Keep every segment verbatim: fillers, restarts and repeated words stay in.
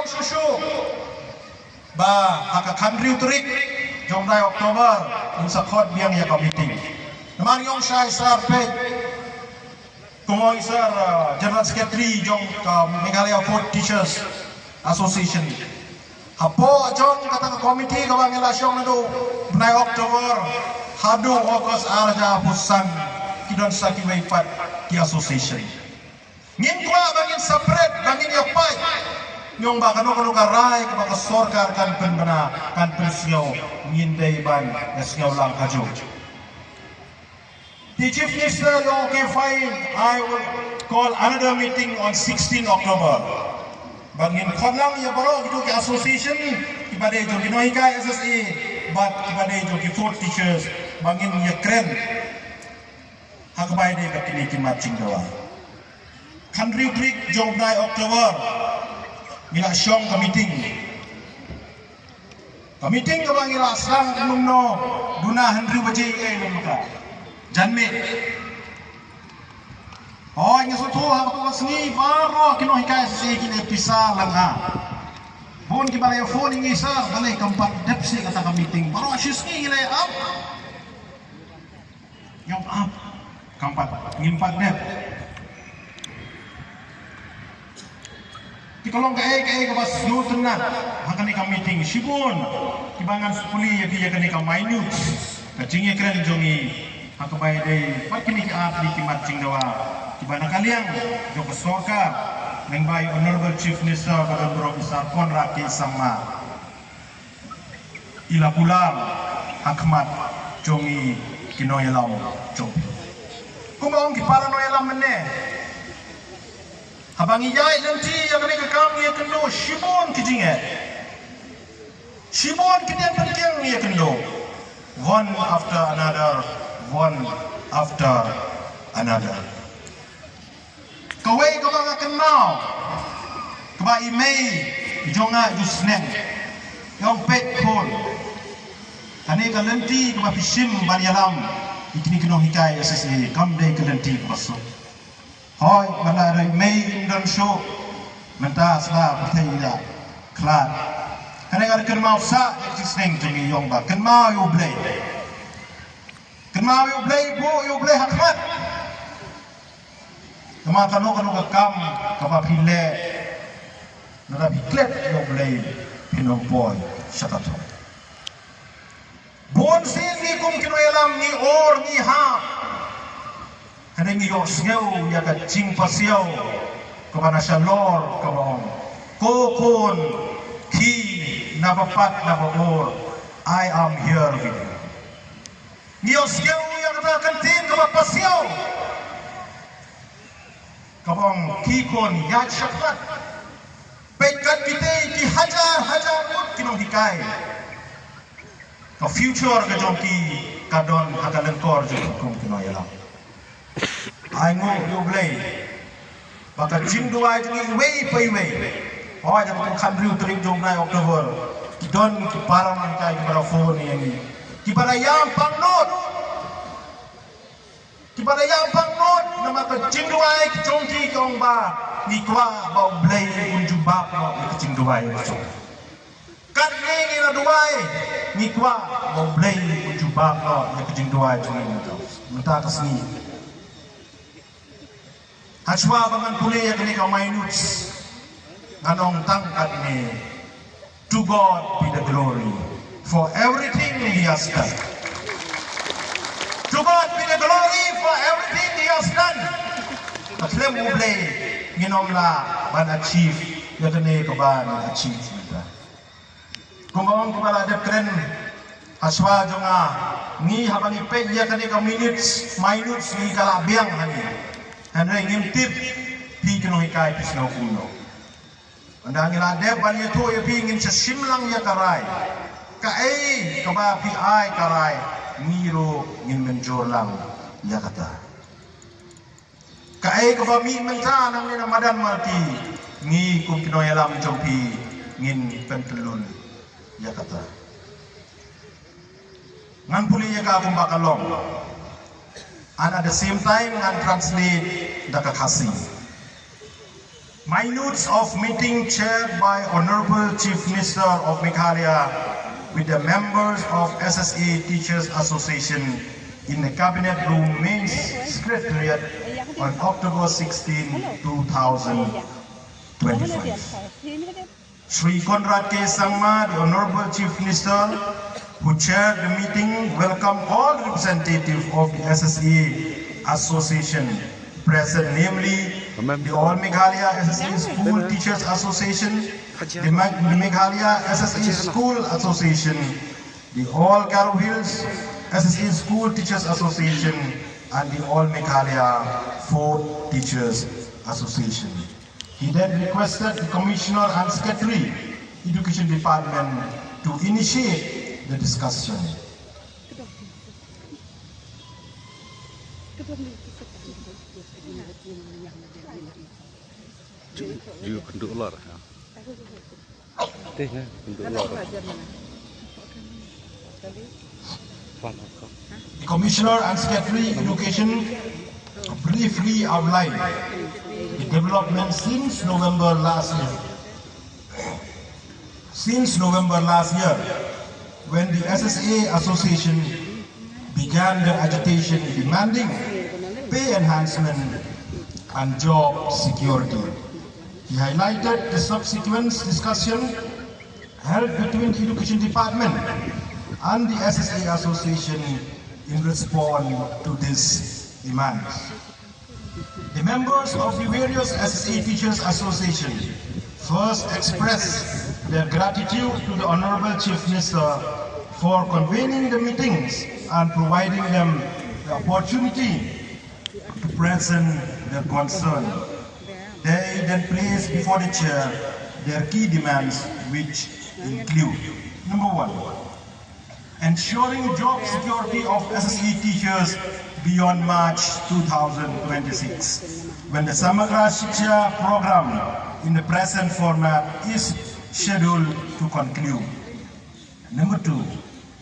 Shuh shuh ba ha ka khathynriew tarik jong u bnai October ngin sa khot biang ïa ka meeting. Namar ngi ong shai sir peit, kumno i sir, uh, General Secretary jong ka Meghalaya Fourth Teachers Association. Hapoh jong kata ka committee kaba ngi la shong naduh bnai October haduh August ar hajar arphew san, ki don sa kiwei pat ki association. Ngim kwah ba ngin separate, ba ngin ïa pait. Ngi ong ba kano kano ka rai kaba ka sorkar kan pynbna, kan pynsngew, ngin dei ban ïa sngew lang kajuh. Te Chief Minister u ong, okay, fine, I will call another meeting on sixteen October. Ba ngin khot lang ïa baroh kito ki association, kiba dei jong ki nonghikai S S A bad kiba dei jong ki fourth teachers, ba ngin ïa kren ha kaba ïadei bad kine ki mat jingdawa. Khathynriew tarik jong u bnai October ngi la shong ka meeting. Ka meeting kaba ngi la sdang kumno, duna hynriew baje ïa ka janmiet. Hooid, nga sngewthuh ha kata ka sngi baroh ki nonghikai S S A ki la pisa lang ha. Bun kiba la ïa phone ïa ngi, sir, balei kam pat dep shuh kata ka meeting. Baroh shi sngi ngi la ïa ap. Ïa ap, kam pat, ngim pat dep. Te ka long kaei kaei kaba sngewtynnat ha kane ka meeting, shibun kiba ngan sa pule ïa ki ïa kane ka minutes, ka jingïakren jong ngi ha kaba ïadei bad kine ki artylli ki mat jingdawa kiba na ka liang jong ka sorkar lyngba i Honorable Chief Minister ba don burom i Sir Conrad K Sangma i la kular ha khmat jong ngi ki nongïalam jong phi. Kumba ong ki para nongïalam mynne, haba ngi ïaid lynti ïa kane ka kam ngi ïakynduh shibun ki jingeh, shibun ki dei pynkieng ngi ïakynduh, one after another, one after another. Kawei kaba nga kynmaw, kaba i mei jong nga ju sneng, i ong, peit khun, kane ka lynti kaba phi shim ban ïalam ïa kine ki nonghikai S S A kam dei ka lynti kaba suk. Hooid, mynta i mei im don shuh, mynta sla pyrthei i la khlad. Kane nga kynmaw sah ïa ka jingsneng jong ngi, i ong ba kynmaw ïa U Blei. Kynmaw ïa U Blei, buh ïa U Blei ha khmat. Namar kano kano ka kam kaba phi leh, lada phi klet ïa U Blei, phin ym poi sha ka thong. Bun sien ngi kum ki nongïalam ngi ur ngi hap. Hynrei ngi ïohsngew ïa ka jingpasiaw kaba na shalor kaba ong, ko khun, khie, naba pat naba ur, I am here with you. Ngi ïohsngew ïa kata ka ktien kaba pasiaw kaba ong, khie khun, ïaid shakhmat. Peit, kat kitei ki hajar hajar ngut ki nonghikai, ka future ka jong ki ka don ha ka lyngkor jong ki kum ki nongïalam. Ai nguh ïa U Blei ba ka jingduwai jong ngi iwei pa iwei, hooid, ha ka khathynriew tarik jong u bnai October, ki don ki para nonghikai kiba la phone ïa ngi, kiba la ïam pang nud, kiba la ïam pang nud namar ka jingduwai ka jong ki, ki ong ba ngi kwah ba U Blei un jubab noh ïa ka jingduwai ka jong ngi. Katne ngi la duwai, ngi kwah ba U Blei un jubab noh ïa ka jingduwai jong ngi mynta, mynta ka sngi. Hashwa ba ngan pule ïa kane ka minutes, ngan ong tang katne: To God be the glory for everything He has done. To God be the glory for everything He has done. Ka khlem U Blei ngin ym lah ban achieve ïa kane kaba ngin achieve mynta. Kumba ong kiba la dep kren hashwa jong nga, ngi haba ngi peit ïa kane ka minutes, minutes ngi ka la biang ha ngi. Hynrei ngim tip phi ki nonghikai phi sngew kumno. Ynda ngi la dep ban ïathuh ïa phi, ngin sa shim lang ïa ka rai. Kaei kaba phi ai ka rai, ngi ruh ngin mynjur lang ïa kata. Kaei kaba mih mynta nangne na madan Malki, ngi kum ki nongïalam jong phi ngin pyntyllun ïa kata. Ngan pule ïa ka kumba ka long, and at the same time ngan translate da ka Khasi. Minutes of meeting chaired by Honorable Chief Minister of Meghalaya with the members of S S A Teachers Association in the Cabinet Room, Main Secretariat, on October sixteen, two thousand twenty-five. Shri Conrad K Sangma, the Honorable Chief Minister, who chaired the meeting, welcomed all representatives of the S S A Association present, namely the All Meghalaya S S A School Teachers Association, the Mag- the Meghalaya S S A School Association, the All Garo Hills S S A School Teachers Association, and the All Meghalaya Fourth Teachers Association. He then requested the Commissioner and Secretary, Education Department, to initiate the discussion. Ju, ju kynduh lor, ha. Teh, ha, kynduh lor. Plan ako. The Commissioner and Secretary Education briefly outlined the development since November last year. Since November last year, when the S S A Association began their agitation demanding pay enhancement and job security. He highlighted the subsequent discussion held between the Education Department and the S S A Association in response to these demands. The members of the various S S A Teachers Association first expressed their gratitude to the Honorable Chief Minister for convening the meetings and providing them the opportunity to present their concern. They then placed before the chair their key demands, which include: number one, ensuring job security of S S A teachers beyond March two thousand twenty-six, when the Samagra Shiksha program in the present format is scheduled to conclude. Number two,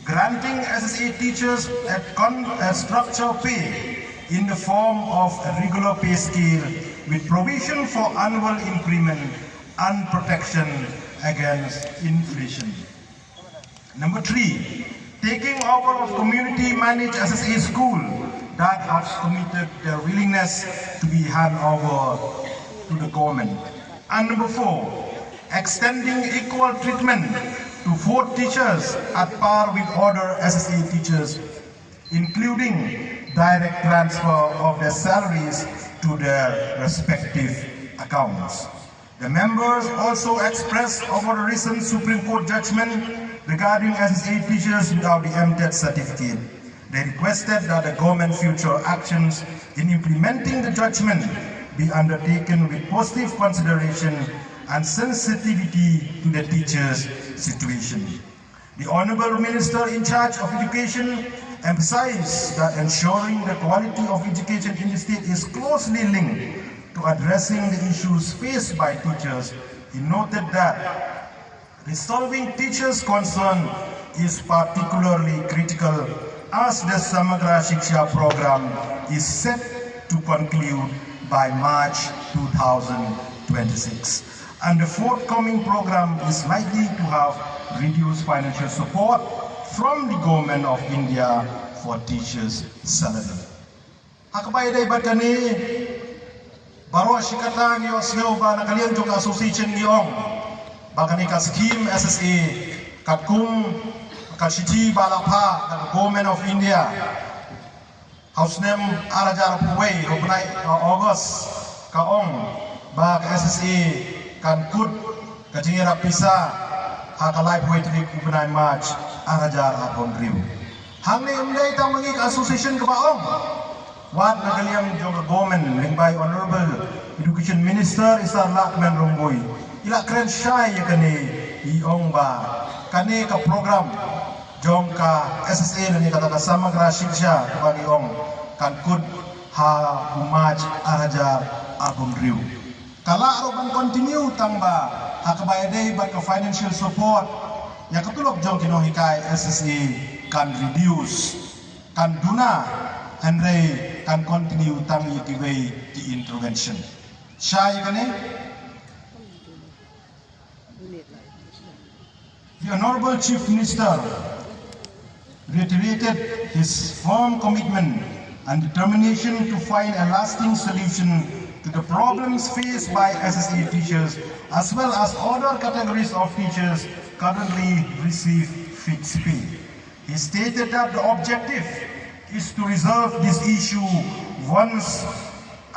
granting S S A teachers a, con- a structure pay in the form of a regular pay scale with provision for annual increment and protection against inflation. Number three, taking over of community managed S S A school that has committed their willingness to be hand over to the government. And number four, extending equal treatment to fourth teachers at par with other S S A teachers, including direct transfer of their salaries to their respective accounts. The members also expressed over the recent Supreme Court judgment regarding S S A teachers without the M.Ted certificate. They requested that the government future actions in implementing the judgment be undertaken with positive consideration and sensitivity to the teachers' situation. The Honorable Minister in charge of Education emphasized that ensuring the quality of education in the state is closely linked to addressing the issues faced by teachers. He noted that resolving teachers' concern is particularly critical as the Samagra Shiksha program is set to conclude by March two thousand twenty-six, and the forthcoming program is likely to have reduced financial support from the Government of India for teachers' salary. Ha kaba ïadei bad kane, baroh shi katta ngi ïohsngew ba na ka liang jong ka association ngi ong ba kane ka scheme S S A katkum ka shithi ba la phah na ka Government of India ha u snem ar hajar arphew wei, ha u bnai, uh, August, ka ong ba ka S S A kan kut ka jingïarap pisa ha ka laiphew wei tarik u bnai March ar hajar arphew hynriew. Hangne ym dei tang ma ngi ka association kaba ong, wat na ka liang jong ka government lyngba i Honorable Education Minister i Sir Lahkmen Rymbui i la kren shai ïa kane, i ong ba kane ka program jong ka S S A lane kata ka Samagra Shiksha kaba ngi ong kan kut ha u March ar hajar arphew hynriew. Ka lah ruh ban continue tang ba ha kaba ïadei bad ka financial support ïa ka tulop jong ki nonghikai S S A kan reduce, kan duna, hynrei kan continue tang ïa kiwei ki intervention. Shai kane, The Honorable Chief Minister reiterated his firm commitment and determination to find a lasting solution to the problems faced by S S A teachers as well as other categories of teachers currently receive fixed pay. He stated that the objective is to resolve this issue once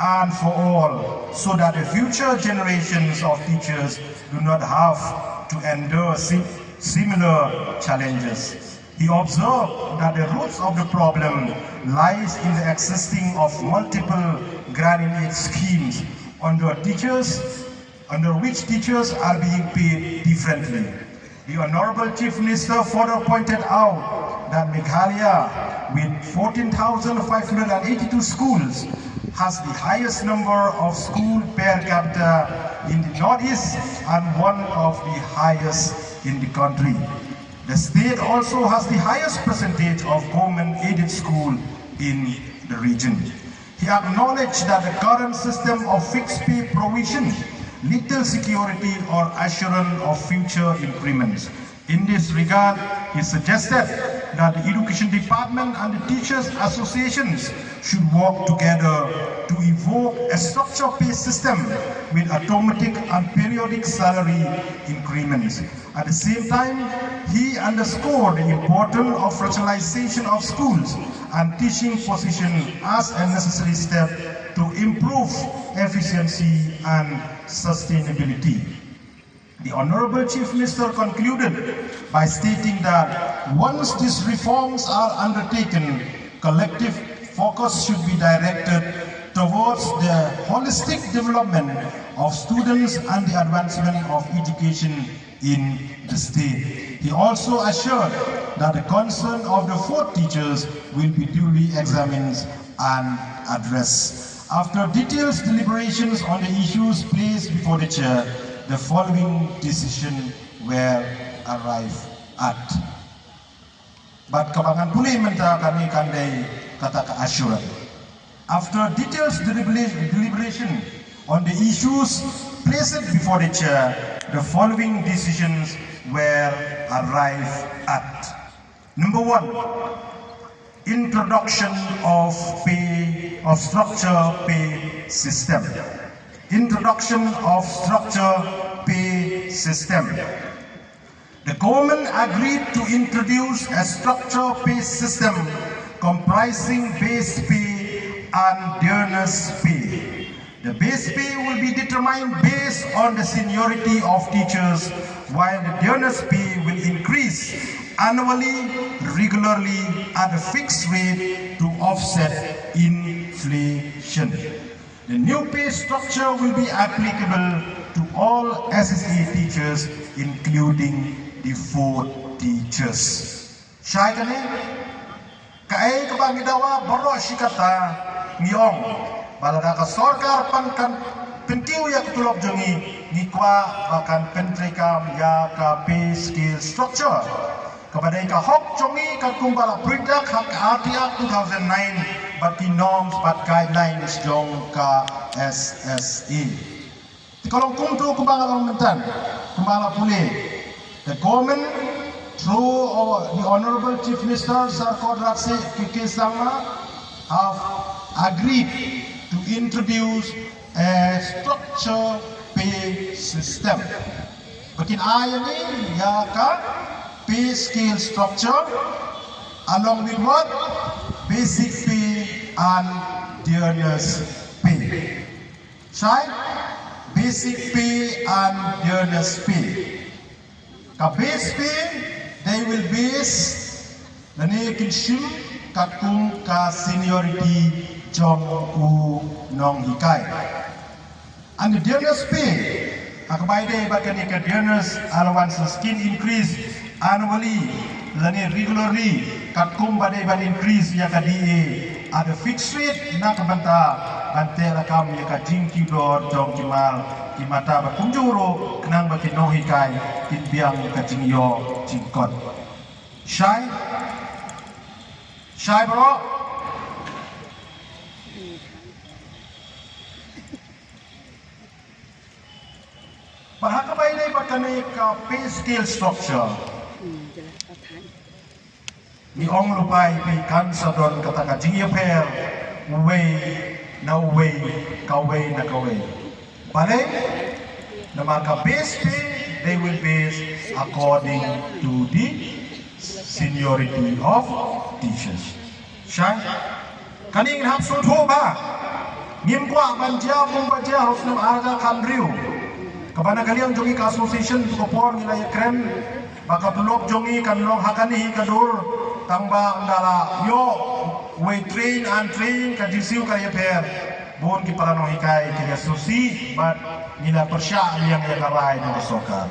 and for all so that the future generations of teachers do not have to endure si- similar challenges. He observed that the roots of the problem lies in the existing of multiple grant and aid schemes under teachers under which teachers are being paid differently. The Honorable Chief Minister further pointed out that Meghalaya, with fourteen thousand five hundred eighty-two schools, has the highest number of school per capita in the Northeast and one of the highest in the country. The state also has the highest percentage of government aided school in the region. He acknowledged that the current system of fixed pay provision little security or assurance of future increments. In this regard, he suggested that the Education Department and the teachers' associations should work together to evoke a structure pay system with automatic and periodic salary increments. At the same time, he underscored the importance of rationalization of schools and teaching position as a necessary step to improve efficiency and sustainability. The Honorable Chief Minister concluded by stating that once these reforms are undertaken, collective focus should be directed towards the holistic development of students and the advancement of education in the state. He also assured that the concern of the fourth teachers will be duly examined and addressed. After detailed deliberations on the issues placed before the chair, the following decision were arrived at. Bad kaba ngan pule mynta kane kan dei kata ka assurance. After detailed delibera- deliberation on the issues placed before the chair, the following decisions were arrived at. Number one, introduction of pay of structure pay system. Introduction of structure pay system. The government agreed to introduce a structure pay system comprising base pay and dearness pay. The base pay will be determined based on the seniority of teachers, while the dearness pay will increase annually, regularly at a fixed rate to offset inflation. The new pay structure will be applicable to all S S A teachers, including the fourth teachers. Shai kane, kaei kaba ngi dawa baroh shi katta ngi ong ba lada ka sorkar pan kan pynkiew ïa ka tulop jong ngi, ngi kwah ba kan pyntreikam ïa ka pay scale structure. Kaba dei ka hok jong ngi katkum ba la pyndak ha ka R T Act two thousand nine bad ki norms bad guidelines jong ka S S A. Te ka long kumto kumba nga long mynta, kumba nga pule. The government through our, the Honorable Chief Minister Sir Conrad K K Sangma have agreed to introduce a structure pay system. Ba kin ai ïa ngi ïa ka pay scale structure along with what? Basic pay and dearness pay. Shai, basic pay and dearness pay. Ka base pay, they will base lane kin shim katkum ka seniority jong u nonghikai. And the dearness pay, ha kaba ïadei bad kane ka dearness allowances kin increase annually lane regularly katkum ba dei ban increase ïa ka D A at a fixed rate na ka bynta ban teh lakam ïa ka jingkiew dor jong ki mal ki mata bad kumjuh ruh khnang ba ki nonghikai kin biang ïa ka jingïoh jingkot. Shai? Shai baroh? Bad ha kaba ïadei bad kane ka pay scale structure, ngi ong lypa ïa phi kan sa don kata ka jingïapher uwei na uwei, kawei na kawei. Balei? Namar ka base pay, they will base according to the seniority of teachers. Shai? Kane ngin hap sngewthuh ba ngim kwah ban jia kum ba jia ha u snem ar hajar khathynriew, kaba na ka liang jong ngi ka association tu ka por ngi la ïakren ba ka tulop jong ngi kan long ha kane hi ka dur, tang ba ynda la ïoh wei train untrain ka jingsiew ka ïapher. Bun ki para nonghikai ki la sngewsih bad ngi la pyrshah liang ïa ka rai jong ka sorkar.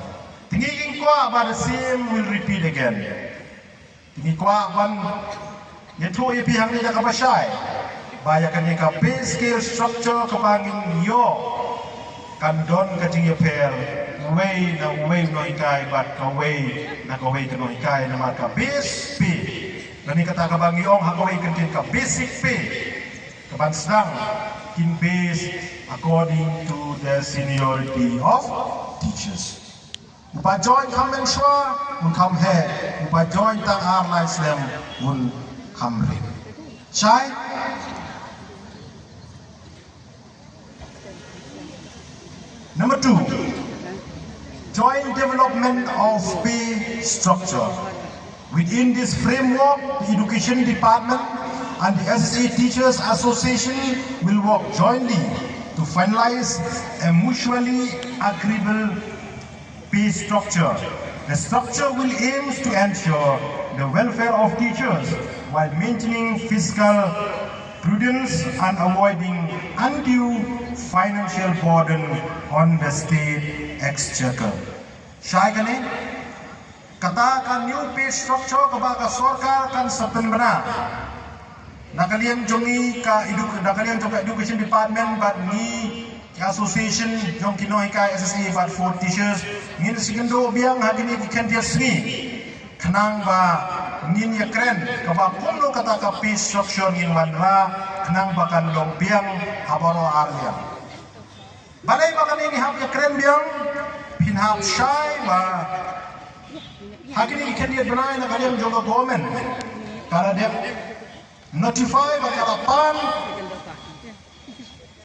Te ngi ngim kwah ba the same will repeat again. Te ngi kwah ban ïathuh ïa phi hangne da kaba shai ba ïa kane ka pay scale structure kaba ngin ïoh kan don ka jingïapher uwei na uwei u nonghikai bad kawei na kawei ka nonghikai, namar ka base pay, lane kata kaba ngi ong ha kawei ka ktien ka basic pay, kaban sdang kin base according to the seniority of teachers. Uba join kham mynshuwa un kham heh, uba join tang ar lai snem un kham rit. Shai? Number two, joint development of pay structure. Within this framework, the Education Department and the S S A Teachers Association will work jointly to finalize a mutually agreeable pay structure. The structure will aim to ensure the welfare of teachers while maintaining fiscal prudence and avoiding undue financial burden on the state exchequer. Shai kane? Kata ka new pay structure kaba ka sorkar kan sa pynbna na ka liang jong ngi ka edu-, na ka liang jong ka Education Department bad ngi ki association jong ki nonghikai S S A bad fourth teachers, ngin sa ïakynduh biang ha kine ki khyndiat sngi khnang ba ngin ïakren kaba kumno kata ka pay structure ngin wanrah khnang ba kan long biang ha baroh ar liang. Balei ba kane ngi hap ïakren biang? Phin hap shai ba ha kine ki khyndiat bnai na ka liang jong ka government ka la dep notify ba ka la pan